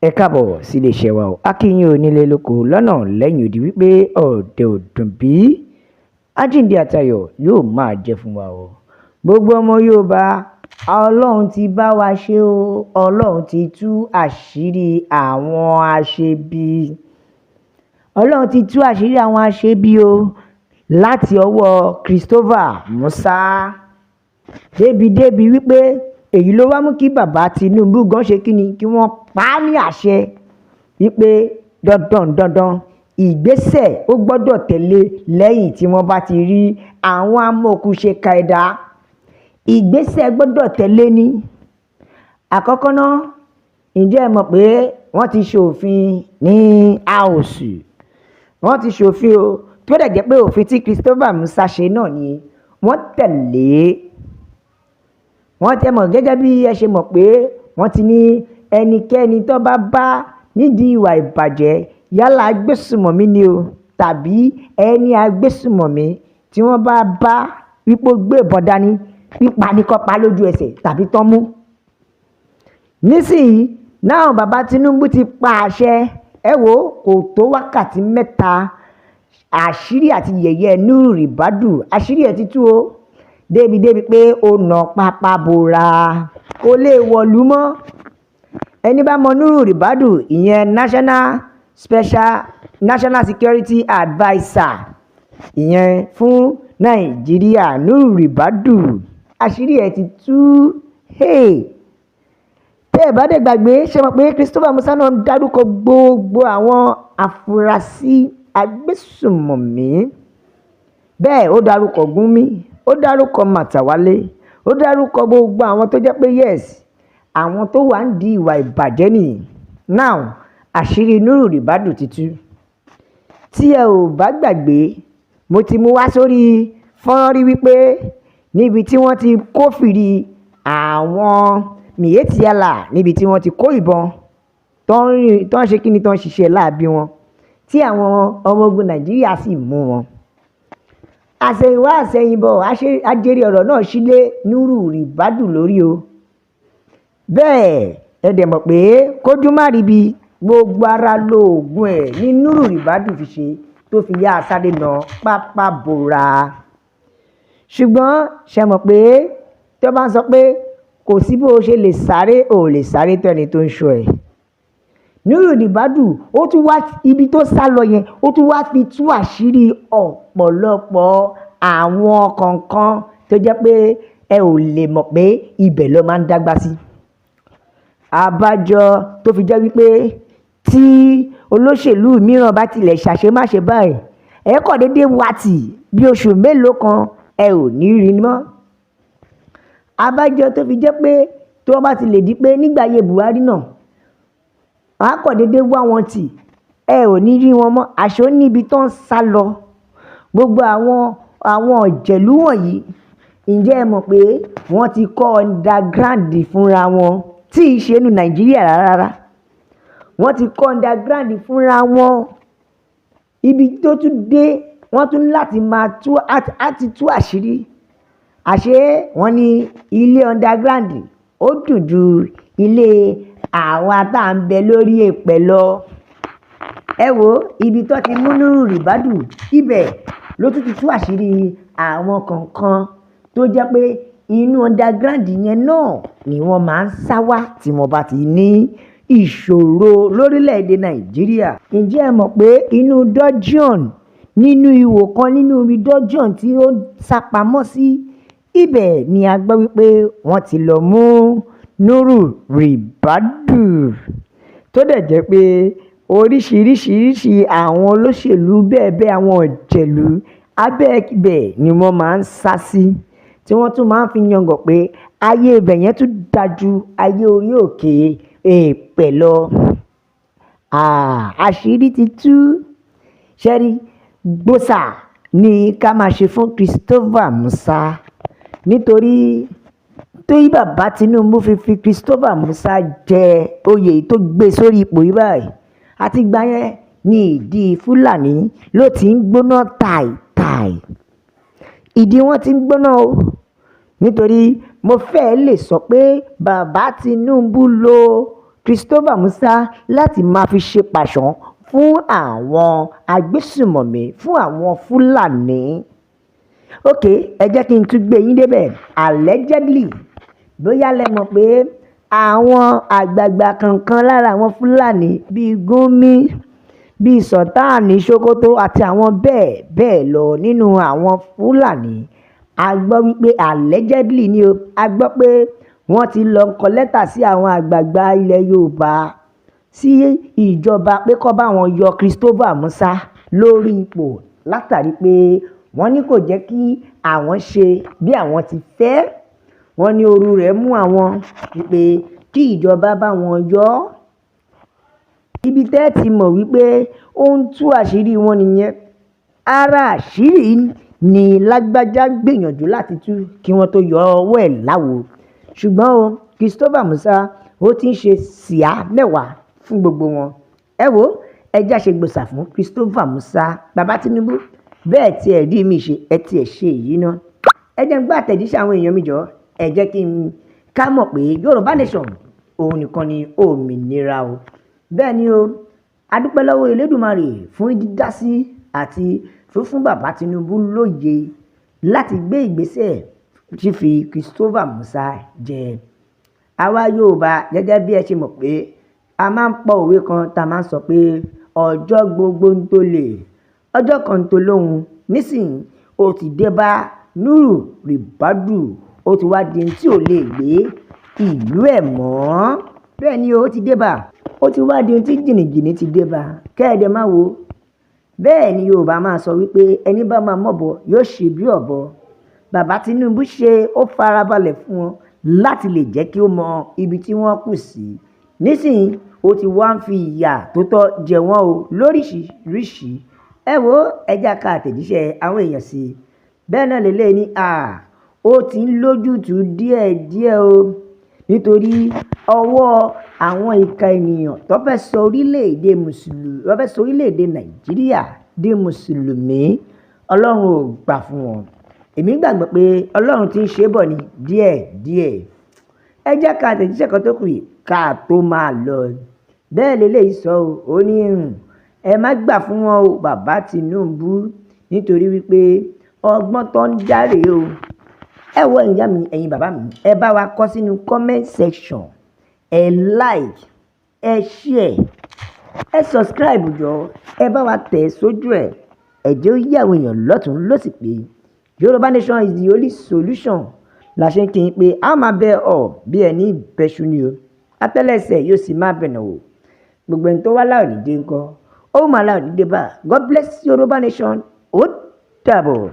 Ẹ káàbọ̀ sí iléeṣẹ́ wa o. A kí yín onílé lóko lọ́nà lẹ́yìn odi wípé ọ̀dẹ̀ ò dùn bí. Àjíǹde àtayọ̀ yóò máa jẹ́ fún wa o. Gbogbo ọmọ Yorùbá, Ọlọ́run ti bá wa ṣe o. Ọlọ́run ti tú àṣírí àwọn aṣebi. Ọlọ́run ti tú àṣírí àwọn aṣebi o láti ọwọ́ Christopher Musa. Débi-débi wípé èyí ló wá mú kí bàbá Tinubu gan ṣe kíni kí wọ́n pa á ní àṣẹ wípé dandan dandan, ìgbésẹ̀ ó gbọ́dọ̀ tẹ̀lé lẹ́yìn tí wọ́n bá ti rí àwọn amòòkùnṣèkà ẹ̀dá. Ìgbésẹ̀ gbọ́dọ̀ tẹ̀lé ní. Àkọ́kọ́ náà, ǹjẹ́ ẹ mọ̀ pé wọ́n ti ṣòfin ní House? Wọ́n ti ṣòfin o, tó dẹ̀ jẹ́ pé òfin tí Christopher Musa ṣe náà ni wọ́n tẹ̀lé. Wọ́n tẹ́ mọ̀ gẹ́gẹ́ bí ẹ ṣe mọ̀ pé wọ́n ti ní ẹnikẹ́ni tó bá bá nídìí ìwà ìbàjẹ́, yálà agbésùmọ̀mí ni o tàbí ẹni agbésùmọ̀mí tí wọ́n bá bá wípé ó gbé ìbọn dání, pípa ní kó pa lójú ẹsẹ̀ tàbí tán mú. Nísìnyí náà, bàbá Tinubu ti pa àṣẹ. Ẹ wo, kò tó wákàtí 3, àṣírí àti yẹ̀yẹ́ Nuhu Ribadu, àṣírí ẹ̀ ti tú o. Débi-débi pé ó nà pápá bora, kò lè wọ̀lú mọ́. Ẹni bá mọ Nuhu Ribadu, ìyẹn national special national security adviser, ìyẹn fún Nàìjíríà, Nuhu Ribadu, àṣírí ẹ̀ ti tú. Hey! Tẹ́ ẹ bá dẹ̀ gbàgbé, ṣe mọ̀ pé Christopher Musa náà ń dárúkọ gbogbo àwọn afurasí agbésùmọ̀mí bẹ́ẹ̀. Ó dárúkọ Gúnmi, ó dárúkọ Màtàwálé, ó dárúkọ gbogbo àwọn tó jẹ́ pé yes, àwọn tó wà ń di ìwà ìbàjẹ́ nìyí. Now, àṣírí Nuhu Ribadu ti tú. Tí ẹ ò bá gbàgbé, mo ti mú wá sórí fọ́nrán rí wípé níbi tí wọ́n ti kófìrí àwọn Miyetti Allah, níbi tí wọ́n ti kó ìbọn tó ń tó ń ṣe kíni, tó ń ṣiṣẹ́ láabi wọn, tí àwọn ọmọ ogun Nàìjíríà sì mú wọn. Àsẹ̀yìnwá àsẹ̀yìnbọ̀, ajere ọ̀rọ̀ náà sílé Nuhu Ribadu lórí o. Bẹ́ẹ̀ ẹ dẹ̀ mọ̀ pé kójú má ríbi, gbogbo ara lóògùn ẹ̀ ní Nuhu Ribadu fi ṣe tó fi yá sáré nà pápá bora. Ṣùgbọ́n ṣe mọ̀ pé tí wọ́n bá ń sọ pé kò sí bó ṣe lè sáré, ò lè sáré tó ẹni tó ń ṣọ́ ẹ̀. Nuhu Ribadu, ó tún wá ibi tó sá lọ yẹn, ó tún wá fi tú àṣírí ọ̀pọ̀lọpọ̀ àwọn kọ̀ọ̀kan tó jẹ́ pé ẹ ò lè mọ̀ pé ibẹ̀ ló máa ń dágbà sí. Àbájọ tó fi jẹ́ wípé tí olóṣèlú mìíràn bá tilẹ̀ ṣàṣemáṣe báyìí, ẹ kàn déédéé wá tì bí oṣù mélòó kan, ẹ ò ní rí mọ́. Àbájọ tó fi jẹ́ pé tí wọ́n bá ti lè di pé nígbà ayé Buhari náà, wọ́n á kàn déédéé wá wọn tì, ẹ ò ní rí wọn mọ́. Àṣé ó níbi tó ń sá lọ. Gbogbo àwọn ọ̀jẹ̀lú wọ̀nyí, ǹjẹ́ ẹ mọ̀ pé wọ́n ti kọ́ underground fúnra wọn tí ì ṣe inú Nàìjíríà rárá? Wọ́n ti kọ́ underground fúnra wọn. Ibi tó tún dé, wọ́n tún láti máa tú àti tú àṣírí. Àṣé wọ́n ní ilé underground ó dùn ju ilé àwa tá à ń bẹ lórí èpẹ̀ lọ. Ẹ wo ibi tó ti mú Nuhu Ribadu, ibẹ̀ ló tún ti tú àṣírí àwọn kọ̀ọ̀kan tó jẹ́ pé inú underground yẹn náà ni wọ́n máa ń sá wá tí wọ́n bá ti ní ìṣòro lórílẹ̀‐èdè Nàìjíríà. Ǹjẹ́ ẹ mọ̀ pé inú dungeon, nínú ihò kan nínú ibi dungeon tí ó sá pamọ́ sí, ibẹ̀ ni a gbọ́ wípé wọ́n ti lọ mú Nuhu Ribadu, tó dẹ̀ jẹ́ pé oríṣiríṣiríṣi àwọn olóṣèlú bẹ́ẹ̀ bẹ́ẹ̀, àwọn ọ̀jẹ̀lú abẹ́ ibẹ̀ ni wọ́n máa ń sá sí, tí wọ́n tún máa ń fi yangàn pé ayé ibẹ̀ yẹn tún dáa ju ayé orí òkè èèpẹ̀ lọ. Àṣírí ti tú. Ṣẹ́rí gbòòsà ní ká máa ṣe fún Christopher Musa, nítorí tó yí bàbá Tinubu fi Christopher Musa jẹ oyè tó gbé sórí ipò yìí báyìí, àtìgbà yẹn ní ìdí Fúlàní ló ti ń gbóná tàìtàì. Ìdí wọn ti ń gbóná o, nítorí mo fẹ́ẹ́ lè sọ pé bàbá Tinubu lo Christopher Musa láti máa fi ṣe pàṣán fún àwọn agbésùmọ̀mí, fún àwọn Fúlàní. Ok, ẹ jẹ́ kí n tún gbé yín débẹ̀. Allegedly, bóyá lẹ mọ̀ pé àwọn àgbààgbà kankan lára àwọn Fúlàní bíi Gúnmi, bíi Sultan Sokoto àti àwọn bẹ́ẹ̀ bẹ́ẹ̀ lọ nínú àwọn Fúlàní, a gbọ́ wípé, allegedly ni o, a gbọ́ pé wọ́n ti lọ kọ lẹ́tà sí àwọn àgbààgbà ilẹ̀ Yorùbá, sí ìjọba, pé kó bá wọn yọ Christopher Musa lórí ipò, látàrí pé wọ́n ní kò jẹ́ kí àwọn ṣe bí àwọn ti fẹ́. Wọ́n ní ooru rẹ̀ mú àwọn, wípé kí ìjọba bá wọn yọ ọ́. Ibi tẹ́ ẹ ti mọ̀ wípé ó ń tú àṣírí wọn nìyẹn. Ara àṣírí ni lágbájá gbìyànjú láti tú kí wọ́n tó yọ ọwọ́ ẹ̀ láwo. Ṣùgbọ́n o, Christopher Musa, ó ti ń ṣe síá mẹ́wàá fún gbogbo wọn. Ẹ wo, ẹ já ṣe gbòòsà fún Christopher Musa. Bàbá Tinubu, bẹ́ẹ̀ tí ẹ rí mi ṣe, ẹ tiẹ̀ ṣe èyí ná. Ẹ jẹ́ ń gbọ́ àtẹ̀jíṣẹ́ àwọn èèyàn mi jọ. Ẹ jẹ́ kí n ká mọ̀ pé Yorùbá Nation òun nìkan ni òmìnira o. Bẹ́ẹ̀ ni o, a dúpẹ́ lọ́wọ́ Elédùmarè fún dídásí àti fífún bàbá Tinubu lóye láti gbé ìgbésẹ̀ fífi Christopher Musa jẹ. Àwa Yorùbá, gẹ́gẹ́ bí ẹ ṣe mọ̀ pé a máa ń pọ òwe kan tá a máa ń sọ pé ọjọ́ gbogbo ń tó lè, ọjọ́ kan ń tó lóhun. Nísìnyí, ó ti dé bá Nuhu Ribadu, ó ti wá di tí ò lè gbé ìlú ẹ̀ mọ́. Bẹ́ẹ̀ ni, ó ti dé bá, ó ti wá di tí jìnnìjìnnì ti dé bá kẹ́ẹ̀dẹ̀ máa wo. Bẹ́ẹ̀ ni Yorùbá máa sọ wípé ẹni bá máa mọ̀bọ yóò ṣe bí ọ̀bọ. Bàbá Tinubu ṣe, ó farabalẹ̀ fún wọn láti lè jẹ́ kí ó mọ ibi tí wọ́n kù sí. Nísìnyí, ó ti wá ń fi ìyà tó tọ́ jẹ wọ́n o lóríṣiríṣi. Ẹ wo, ẹ já ka àtẹ̀jíṣẹ́ àwọn èèyàn sí i. Bẹ́ẹ̀ náà lélẹ́yìí ní à ó ti ń lójútùú díẹ̀díẹ̀ o, nítorí ọwọ́ àwọn ìka ènìyàn tó fẹ́ sọ orílẹ̀-èdè mùsùlùmí, tó fẹ́ sọ orílẹ̀-èdè Nàìjíríà di mùsùlùmí, Ọlọ́run ò gbà fún wọn. Èmi gbàgbọ́ pé Ọlọ́run ti ń ṣe bọ̀ ní díẹ̀díẹ̀. Ẹ jẹ́ ká àtẹ̀jíṣẹ́ kan tó kù yìí ká tó máa lọ. Bẹ́ẹ̀ lélẹ́yìí sọ o, ó ní ẹ má gbà fún wọn o, bàbá Tinubu, nítorí wípé ọgbọ́n tó ń járe o. Ẹ wo, ìyá mi, ẹ̀yin bàbá mi, ẹ bá wa kọ sínú comment section, ẹ like, ẹ share, ẹ subscribe jọ, ẹ bá wa tẹ̀ sójú ẹ̀. Ẹ jẹ́ ó yé àwọn èèyàn lọ́tùn lósì pé Yorùbá Nation is the only solution. La ṣe ń kí n pé a máa bẹ ọ bí ẹni bẹ́ṣu ni o, atẹ́lẹsẹ̀ yóò sì máa bẹ̀nà o. Gbogbo ẹni tó wá láò ní dé ńkọ́, ó máa láò ní dé bá. God bless Yorùbá Nation. Ó dàbọ̀.